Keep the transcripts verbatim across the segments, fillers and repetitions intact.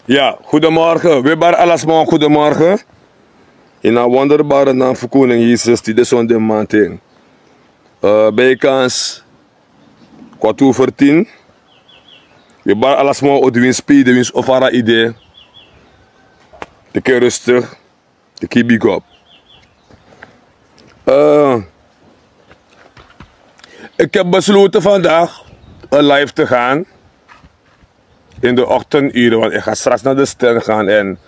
Ya, goedemorgen. We bari alasma goedemorgen. In a wonderbare naam fu koning Jesus, die de zonde maanten. Eh, bijkans kwart over tien. We bari alasma o de winst pide, winst ofara ide. De keer rustig. De keer big up. Eh, ik heb besloten vandaag een live te gaan. In de ochtenduren, want ik ga straks naar de stand gaan en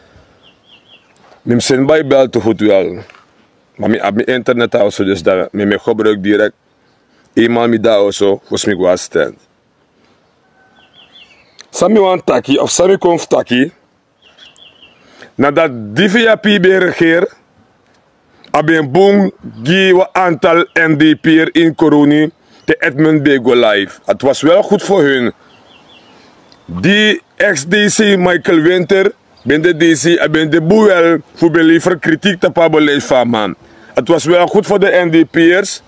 mi sin bij bel te goed wel. Maar mi abi internet also, dus dan mi mi gebruik direct. Eenmaal mi daar also, volgens mi go a stand. Sami wan taki, of sami kon fu taki. Nadat di V A P ben regeer, a ben bun gi wan aantal N D P'er in Koroni te Edmund ben go live. Het was wel goed voor hun. Di ex D C Michael Winter ben de D C, a ben de bun wel fu ben lever kritiek tapu a beleid fu a man. Het was wel goed voor de N D P'ers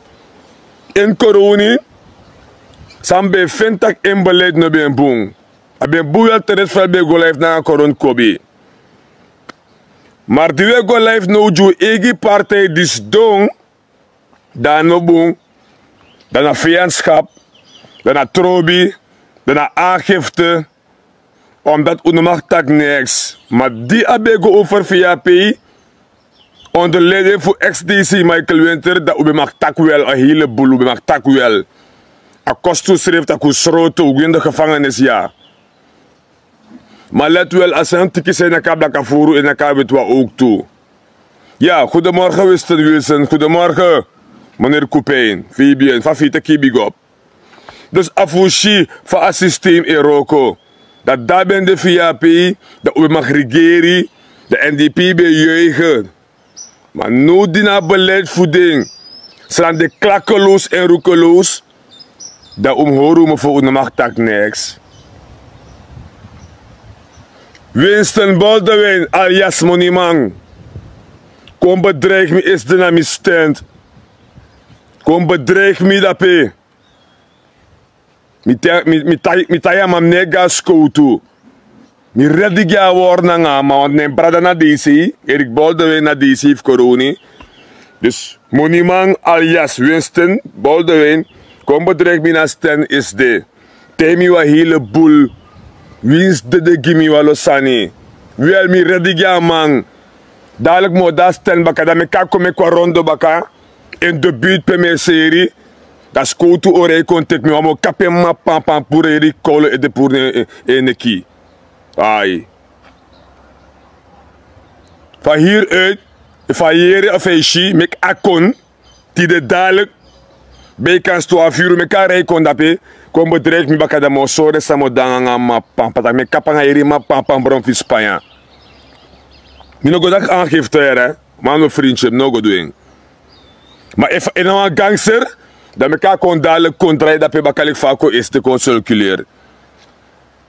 in Koroni. San ben feni tak' en beleid no ben bun. A ben bun wel te rest fu a ben go live nanga Koroni Kobi. Maar di we go live now gi un eigi partij disi don, dan a no bun, dan na vijandschap, dan na trobi, dan na aangifte, omdat un no mag taki niks. Maar di a ben go over V A P, onder leiding fu ex D C Michael Winter, dan un ben mag taki wel, een heleboel, un ben mag taki wel. A kost un srefi tak' un sroto, un go in de gevangenis, ya. Maar let wel, a san tiki san e naki a blaka furu, e naki a witwan ook tu. Ya, goedemorgen, Winston Wilson. Goedemorgen, meneer Coupijn, V B N, fa fu taki big up. Dus a fu si fa a systeem e wroko. Dan di a ben de V A P, dan un ben mag regeri, dan N D P ben juichen. Maar now di na beleid fu den, san de klakkeloos en roekeloos, dan un mus hori un mofo, un no mag taki niks. Winston Boldewijn alias Moniman, kon bedreig mi esi de na mi stand. Kon bedreig mi dape. Mi te-, mi, mi tai-, mi taigi a man mi no e go na skowtu. Mi redi gi a wori nanga a man, want na en brada na D C, Erik Boldewijn na D C fu Koroni. Dus Moniman alias Winston Boldewijn kon bedreig mi na stand esi de. Taigi mi wan heleboel. Winsi dede gi mi wanlo sani. Wel, mi redi gi a man. Dadelijk mi o de na stand baka, dan mi kan kon meki wan rondo baka. In de buurt pe mi e seri, dan skowtu o rij kon teki mi, wan mi o kapu en mama pampan puru en ede, kolo ede puru en, en, en neki. Ai. Fa hieruit, fa yere of fa si, meki a kon, tide dadelijk, bijkans twaalf uur, meki a rij kon dape, kon bedreig mi baka, dan mi o sori san mi o du nanga a mama pampan, taki mi e kapu nanga yere mama pampan bron fu Spanya. Mi no go taki aangifte, hè. Man, no friendship, no go du en. Maar efu a no wan gangster, dan mi kan kon dadelijk kon drai dape baka leki fa a kon esi de kon circuleer.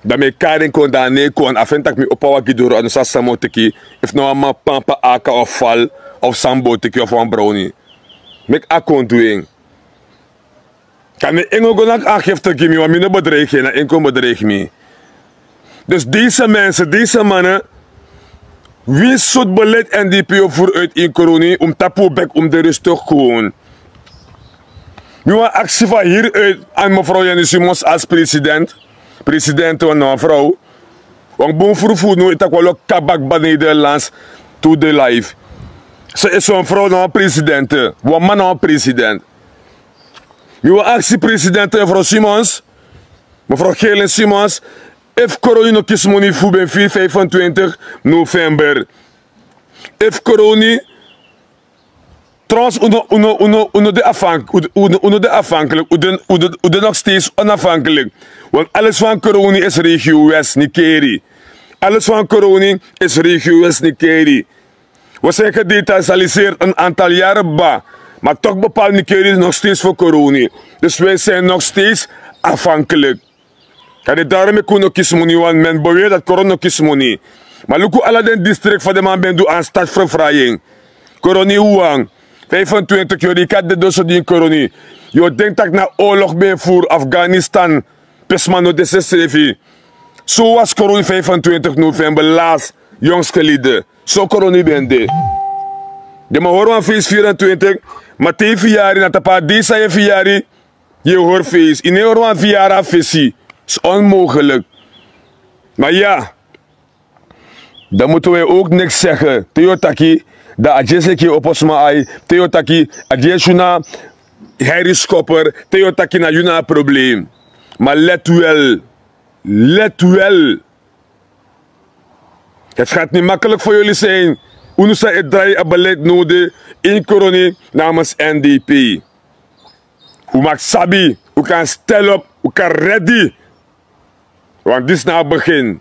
Dan mi kan kon dan ne kon, a feni taki mi opo a wagi doro, a no sabi san mi o teki, efu na wan mama pampan aka of fal, of san mi bo teki of wan brownie. Meki a kon du en. Kan mi en go naki aangifte gi mi, want mi no bedreig en, na en kon bedreig mi. Dus deze mensen, deze mannen, winsi sortu beleid N D P o voer uit in Koroni, un mus tapu un bek, un mus de rustig gewoon. Mi wani aksi fa hieruit aan mevrouw Yanni Simons als president. President, want na wan vrouw. Wan bun furu fu no e taki wan lo kabak ba Nederlands to the life. Ze is wan vrouw na wan president. Wan man na wan president. Mi wani aksi president, mevrouw Simons, mevrouw Gelen Simons, efu Koroni no kisi moni fu ben firi vijfentwintig november. Efu Koroni, trouwens, un no, un no, un no, un no de afhank-, un, un, un no de afhankelijk, un de, un de, un de nog steeds onafhankelijk. Want alles van Koroni is regio West, Nickerie. Alles van Koroni is regio West, Nickerie. We zijn gedetailiseerd een aantal jaren, ba. Maar toch bepaalt Nickerie nog steeds voor Koroni. Dus wij zijn nog steeds afhankelijk. Kan dit daarom meki un no kisi moni, want men beweert dat Koroni no kisi moni. Maar luku ala den district fa den man ben du aan stadsverfraaiing. Koroni wani. Vijfentwintig yori kan de doso di in Koroni. Yu o denki taki na oorlog ben voer Afghanistan. Pe sma no de srefi. So was koroni vijfentwintig november last, yongs gelide. So koroni ben de. Den man hori wan feest vierentwintig, ma te yu fiyari na tapu a dei san yu e fiyari, yu e hori feest. Yu no e hori wan fiyari a fesi. Is onmogelijk. Ma ya, dan moeten wij ook niks zeggen. Te yu o taki, dan a dye seki e opo sma ai. Te yu o taki, a dye suna, heri skopper. Te yu o taki na yu na a probleem. Maar let wel. Let wel. Het gaat niet makkelijk voor jullie zijn. Unu sa e drai a beleid nodi, in koroni, namens N D P. U mag sabi, u kan stel op, u kan ready. Want disi na a begin.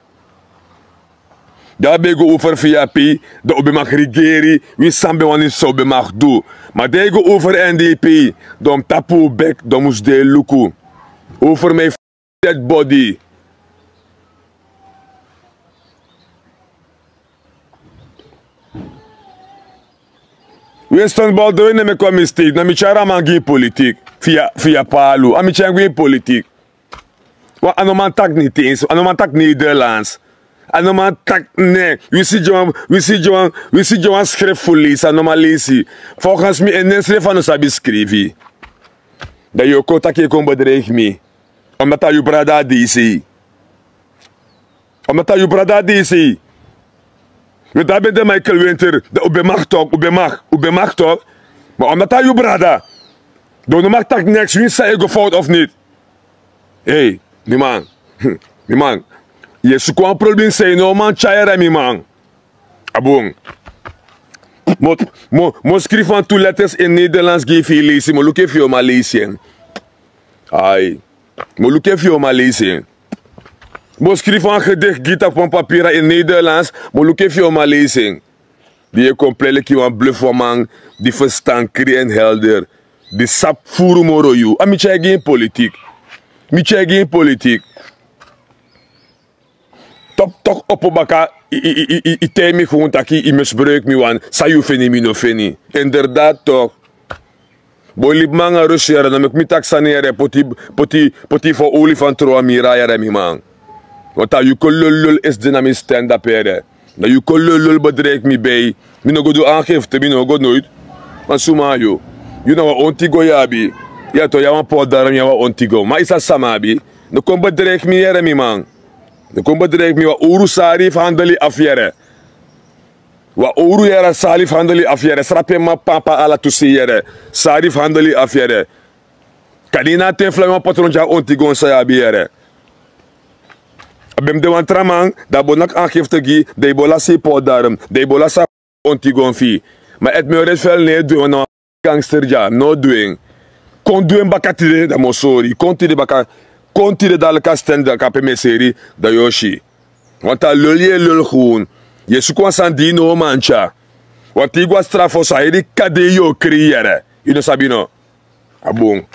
Dan ben yu go over via pi, dan u ben mag regeri, wi san ben wani san u ben mag du. Ma dan yu go over N D P, dan u mus tapu u bek, dan u mus de luku. Over mijn dead body. Winston Baldwin, ne meki wan mistake, na mi tyari a man gi politik, via, via palu, a mi tyari gi politik. Want a no man taki niti eens, a no man taki Nederlands. A no man taki ne, wi si Johan, wi si Johan, wi si Johan schrift fu leisi, a no man leisi. Volgens mi, en nen schrift a no sabi schrifi. Dan yu o kon taki e kon bedreig mi. Omdat a yu brada a D C. Omdat a yu brada a D C. We dan ben de Michael Winter, dan u ben mag toch, u ben mag, u ben mag toch. Maar omdat a yu brada, dan u no mag taki niks, winsi san e go fout of niet. Hey, mi man, mi man. Yu e suku wan problem san yu no man tyari, mi man. A bun. Mo, mo, mo skrifi wan tu letters in Nederlands gi fu yu leisi, mo luku efu yu o man leisi en. Ai. Mo luku efu yu o man leisi en. Mo skrifi wan gedicht gi tapu wan papira in Nederlands, mo luku efu yu o man leisi en. Di yu e kon plei leki wan bluf wan man, di ferstan kri en helder. Di sabi furu moro yu. A mi tyari gi en politik. Mi tyari gi en politik. Tok, tok opo baka, i, i, i, i, i taigi mi gewoon taki, i misbruik mi wan, san yu feni mi no feni. Inderdaad tok. Boi libi man nanga rusi yere, no meki mi taki sani yere, poti, poti, poti fu olifant tron a mira yere, mi man. Want a yu kon lul lul esi de na mi stand up yere. Na yu kon lul lul bedreig mi bij. Mi no go du aangifte, mi no go noit. Want suma yu. Yu na wan ontigo yu abi. Ya to, yu a wan portdarm, yu a wan ontigo. Ma i sa sama abi. No kon bedreig mi yere, mi man. No kon bedreig mi, wan owru sari fu handel yu afu yere. Wan owru yere, sari fu handel yu afu yere. Srapi en man pampa ala tu sei yere. Sari fu handel yu afu yere. Kadi na a ten fu wan patron di a ontigo san yu abi yere. A ben mus de wan tra man, dan a bo naki aangifte gi, dan yu bo lasi yu portdarm, dan yu bo lasi a ontigo fu yu. Ma Edmund Redfeld no e du en, wan gangster dya, no du en. Kon du en baka tide, dan mi o sori. Kon tide baka, kon tide dan leki a stand dan kape meseri, dan yu o si. Want a lul yu e lul gewoon. Yu e suku wan sani di yu no man tyari. Want te yu go a strafhouse, a heri kade yu o kri yere. Yu no sabi no. A bun.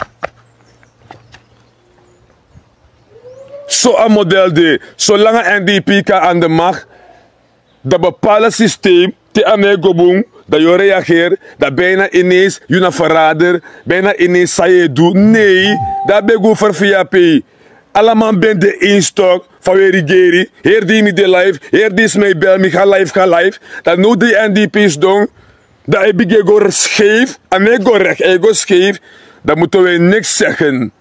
So a model de, solanga N D P kan aan de macht, dan bepaalde systeem, te a no e go bun, dan yu o reageri, dan bijna ineens yu na verrader, bijna ineens san yu e du, nee, dan a ben go over via pi. Ala man ben de één stok, fa wi e regeri, heri di mi de live, heri di sma e bel mi, ga live, ga live, dan now di N D P sidon, dan a e bigin e go scheef, a no e go recht, a e go scheef, dan moeten wij niks zeggen.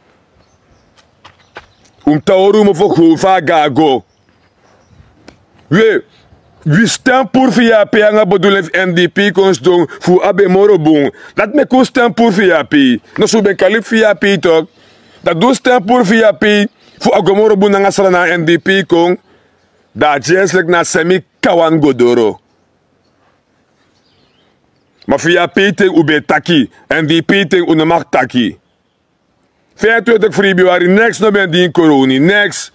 Un mus tan hori un mofo gewoon fa a go a go. We, wi stem puru via pi nanga bedoeling fu N D P kon sidon fu un abi en moro bun. Dati meki un stem puru via pi. Noso un ben kan libi via pi tok. Dan di un stem puru via pi fu a go moro bun nanga sran na N D P kon. Dan a dyensliki na semi kawan go doro. Ma via pi ten un ben taki, N D P ten un no mag taki. Vijfentwintig februari, niks no ben de ini koroni, niks.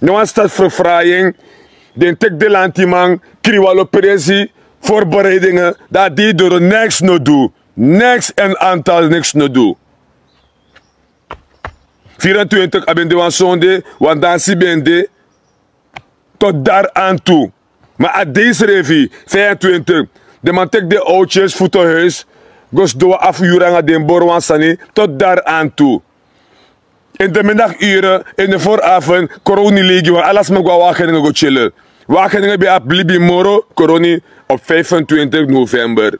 No wan stadsverfraaien, den teki den lantiman, krin wan lo presi, voorbereidingen, dan a dei doro, niks no du. Niks en aantal niks no du. Vierentwintig a ben de wan sonde, wan dansi ben de, tot daar aan toe. Ma a dei srefi, vijfentwintig, den man teki den oudjes fu ten huis, go sidon wan afu yuru nanga den, boro wan sani, tot daar aan toe. In de middaguren, in de vooravond, koroni legi, want alles mag wel wageningen go chillen. Wageningen ben abi libi moro, koroni op vijfentwintig november.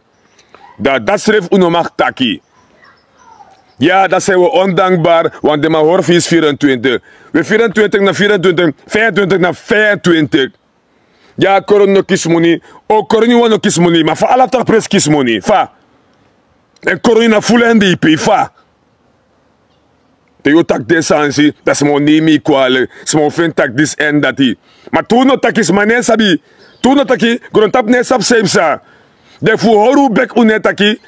Dat, dat schrijf uno mag taki. Ja, dat zijn we ondankbaar, want de man hoort vies vierentwintig. We vierentwintig na vierentwintig, vijfentwintig na vijfentwintig. Ya, koroni no kisi moni. O, koroni wan no kisi moni. Ma fa ala tak pres kisi moni. Fa. En koroni na fulu N D P. Fa. Te yu taki den sani si, dan sma o nemi yu kwalik. Sma o feni taki disi èn dati. Ma te un no taki, sma no e sabi. Te un no taki, grontapu no e sabi san yu psa. Dan efu un hori un bek, un no e taki,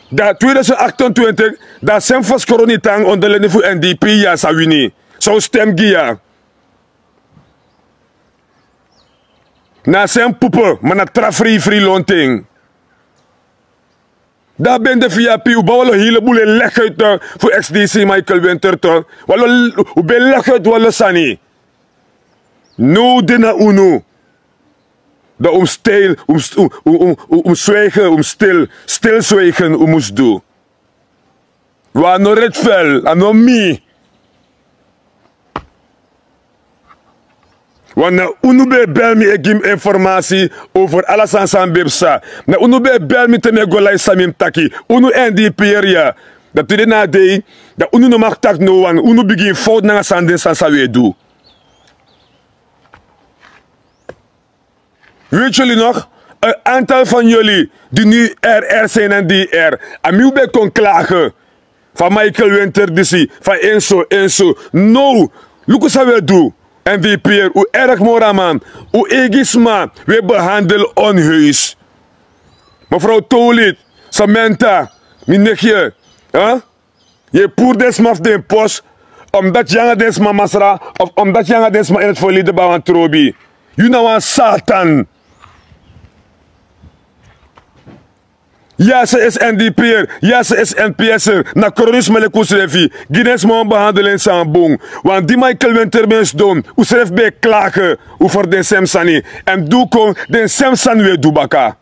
dan tweeduizend achtentwintig, dan a sem fosi koroni tan onder leiding fu N D P ya sa wini. San un stem gi ya. Na a sem pupu, ma na tra fri fri lonten. Dan a bende fu yu api, un ben wan lo heleboel e leg uit, eh, fu X D C Michael Winter, toch. Wan lo, un ben e leg uit wan lo sani. Now de na unu. Dan un mus stil, un mus, un, un, un, un, un mus zwijgen, un mus stil, stilzwijgen, un mus du. Wan no red fel, a no mi. Wan na unu ben e bel mi e gi mi informasi over ala sani san ben psa. Na unu ben e bel mi te mi e go live san mi mus taki. Unu N D P eri ya. Dan tide na a dei, dan unu no mag taki no wan. Unu bigin fout nanga sani den sani san un e du. Weet jullie nog? Een aantal van jullie die nu R R zijn en D R. A mi un ben kon klagen. Van Michael Winter disi, van enso, enso. No, luku san un e du. N D P eri, un erg moro a man. Un eigi sma, un e behandel onheus. Mevrouw Tolit, Samantha, mi negi, hè? Yu e puru den sma fu den pos, omdat yu nanga den sma masra, of omdat yu nanga den sma in het verleden ben wan trobi. Yu na wan Satan. Ya, se esi N D P'er, ya, se esi N P'er, na kronisma leki unsrefi. Gi den sma wan behandeling san bun. Want di Michael Winter ben sidon, unsrefi ben e klage over den sem sani. Èn di un kon, den sem sani un e du baka.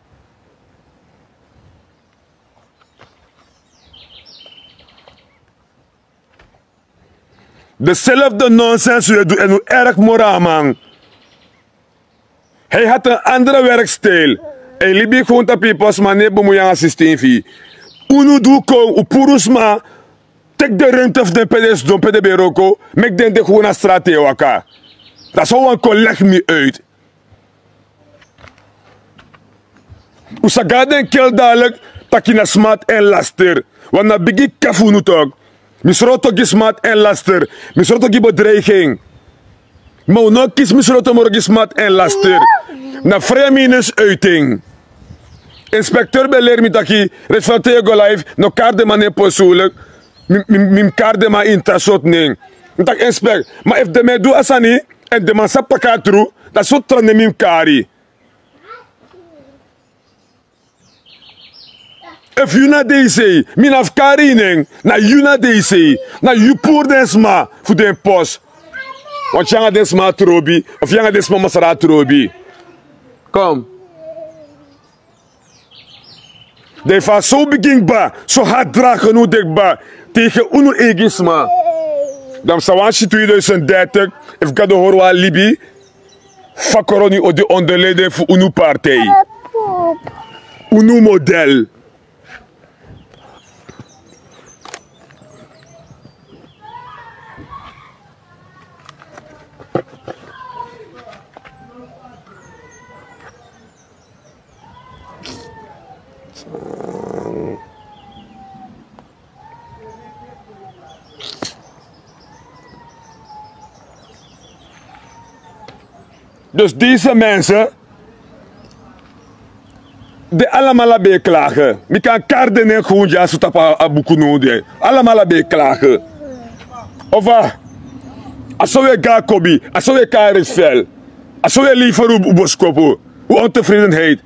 Dezelfde nonsens un e du, èn un erg moro a man. Hij had een andere werkstijl. Hij libi gewoon tapu yu pos, ma a no e bemui nanga systeem fu yu. Unu di un kon, un puru sma, teki den ruimte fu den pe den sidon, pe den ben e wroko, meki den de gewoon na strati e waka. Dan so wan kon leg mi uit. Un sa go na den kel dadelijk taki na smaad èn laster. Want na bigi kaka fu unu toch. Mi sroto gi smaad èn laster. Mi sroto gi bedreiging. Ma un no kisi mi sroto moro gi smaad èn laster. Na vrije meningsuiting. Inspecteur ben leri mi taki, rechtvaardig go live, no kari den man nen persoonlijk. Mi, mi, mi kari den man ini tra sortu nen. Mi taki inspect, ma efu den man e du a sani, èn den man sabi taki a tru, dan sortu tra nen mi mus kari. Efu yu na D C, mi no abi fu kari yu nen, na yu na D C, na yu puru den sma fu den pos. Want yu nanga den sma trobi, of yu nanga den sma masra trobi. Kom. Den fa so bigin kba, so hard dragen un de kba tegen unu eigi sma. Dan sa wan si tweeduizend dertig, efu Gado hori wan libi, fa koroni o de onder leiding fu unu partij. Unu model. Dus deze mensen, den alamala ben e klage. Mi kan kari den nen gewoon dyaso tapu a buku now de. Alamala ben e klage. Of a, a so un e go na kobi, a so un e kari fel, a so un e lever un boskopu, un ontevredenheid.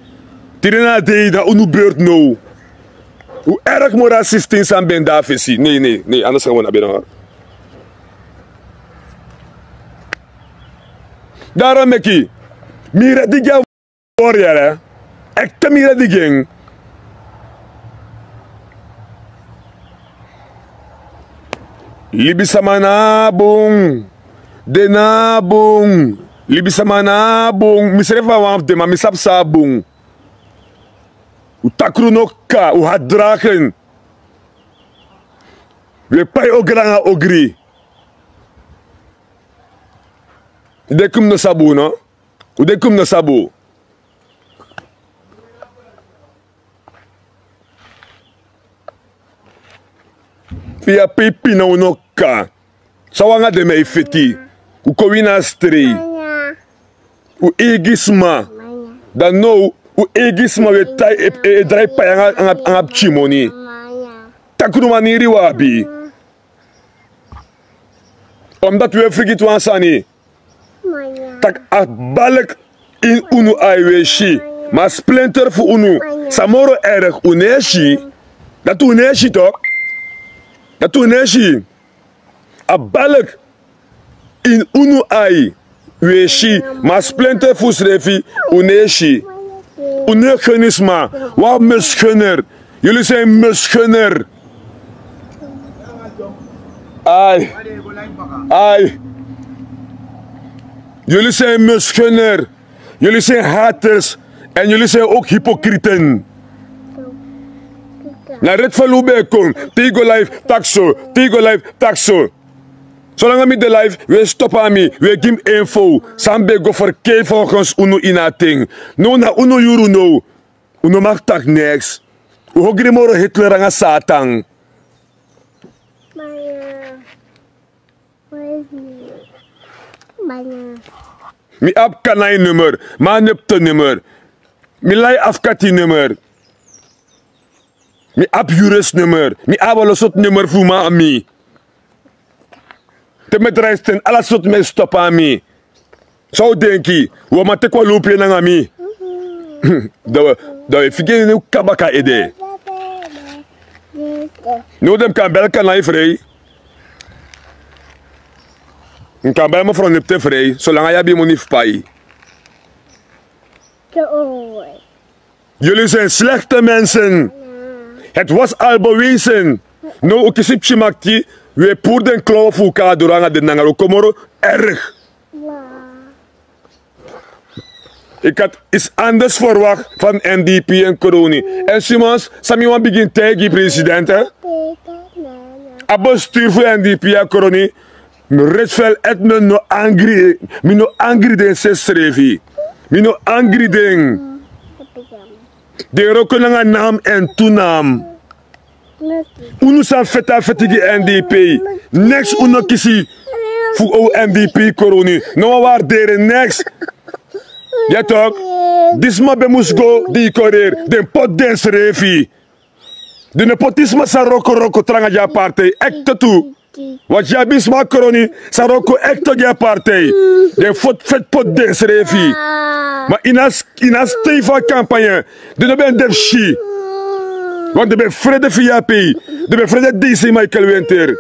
Tide na a dei, dan unu beurt now. Un erg moro a systeem san ben de na fesi. Nee, nee, nee, anders gaan we naar binnen, hoor. Daarom meki mi redi gi a wori, hè. Ekte mi redi gi en. Libisama na bun. Den na bun. Libisama na bun. Mi srefi a wan fu den, ma mi sabi san a bun. Un takru no kaka, un hati dragen. Un e pai ogri nanga ogri. Un denki mi no sabi un, no? Un denki mi no sabi un? Fi a pipino un no kaka. San un anga den man e feti? Un kon wini a strei. Un eigi sma. Dan now, un eigi sma un e tai, e, e, e drai pai anga, anga, anga pikin moni. Takru maniri un abi. Omdat un e frigiti wan sani. Tak' a balk ini unu ai un e si. Ma a splinter fu unu, san moro erg, un no e si. Dati un no e si, tok. Dati un no e si. A balk ini unu ai un e si. Ma a splinter fu un srefi, un no e si. Un no e geni sma. Un a misgunner. Jullie zijn misgunner. Ai. Ai. Jullie zijn misgunner. Jullie zijn haters. En jullie zijn ook hypocrieten. Na red fu un ben e kon. Te yu go live, taki so. Te yu go live, taki so. Solanga mi de live, un e stop nanga mi, un e gi mi info. San ben go verkeerd volgens unu ini a ten. No, na unu yuru no. Un no mag taki niks. Un ogri moro Hitler nanga Satan. Mi abi kanai nummer, mi abi nepte nummer. Mi lai afkati nummer. Mi abi jurist nummer. Mi abi ala sortu nummer fu mama. Te mi e drai sten, ala sortu man e stop nanga mi. San un denki, un o man teki wan lumpie nanga mi. Dan, dan un e figi en kaba kaba ede. No, den kan bel Kanai frei. Mi kan bel mevrouw Nipte frei, solanga yu abi moni fu pai. Jullie zijn slechte mensen. Het was al bewezen. No, un kisi pikin makti, un e puru den klauwen fu un kon doro nanga den nangaru, un kon moro erg. Ik had iets anders verwacht van N D P en Kroni. En Simons, san mi wani bigin taigi president, hè? A bestuur fu N D P en Kroni. Ritsveld, Edmund no angri, mi no angri den srefi. Mi no angri den. Den wroko nanga naam en toenaam. Unu san feti a feti gi N D P. Niks unu no kisi fu N D P Kroni. No wan waardering, niks. Ya toch? Disi man ben mus go decoreer. Den poti den srefi. Den no poti sma san wroko wroko tranga gi a partij. Ekte tu. Want yu abi sma Kroni san wroko ekte gi a partij. Den feti poti den srefi. Ma ini a, ini a stijve campagne, den no ben de fu si. Want den ben frede fu yu a pei. Den ben frede DC Michael Winter.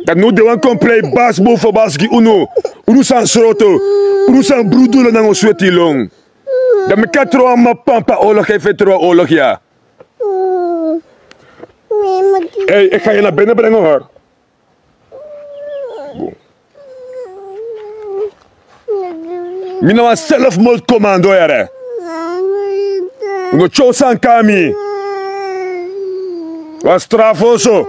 Dan now den wani kon prei basi boven basi gi unu. Unu san sroto. Unu san brudu lon nanga un sweti lon. Dan mi kan tron a mama pampa oorlog, e feti tron a oorlog ya. Hey, ik ga je naar binnen brengen, hoor. Mi na wan zelfmoordcommando, yere. Un no tyari san kon na mi. Wan straf oso.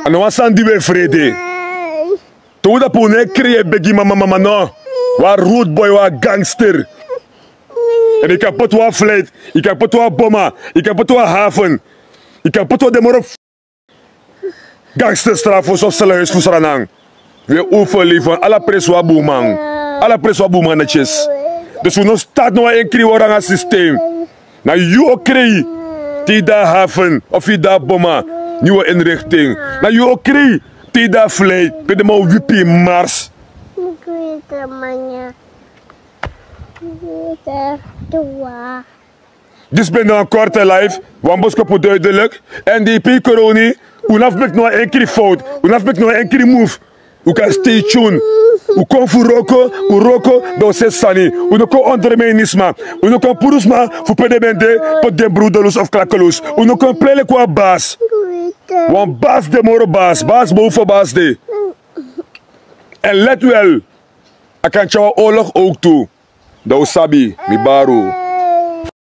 A no wan sani di un e frede. Te un dapu un no e krei e begi mama mama, no. Wan rude boy, wan gangster. En yu kan poti wan vlijt, yu kan poti wan boma, yu kan poti wan haven, yu kan poti wan den moro gangster straf fu Sosele Huis fu Sranan. We overleven, ala presi wan bun man. Ala presi wan bun man na tyesi. Dus un no staat na wan enkri wara nanga systeem. Na yu o krei te yu de na haven of yu de na boma, nieuwe inrichting. Na yu o krei te yu de na vlijt, pe den man o wipi mars. Disi ben de wan korte live, wan boskopu duidelijk. N D P Kroni, un no abi meki no wan enkri fout, un no abi meki no wan enkri move. Un kan stay tuned. Un kon fu wroko, un wroko, dan un seti sani. Un no kon ondermijni sma. Un no kon puru sma fu pe den ben de, poti den brudeloos of klakkeloos. Un no kon prei leki wan basi. Wan basi de moro basi basi bow fo basi de. Èn leti wel, a kan tyari wan olok owk tu. Dan un sabi mi baru.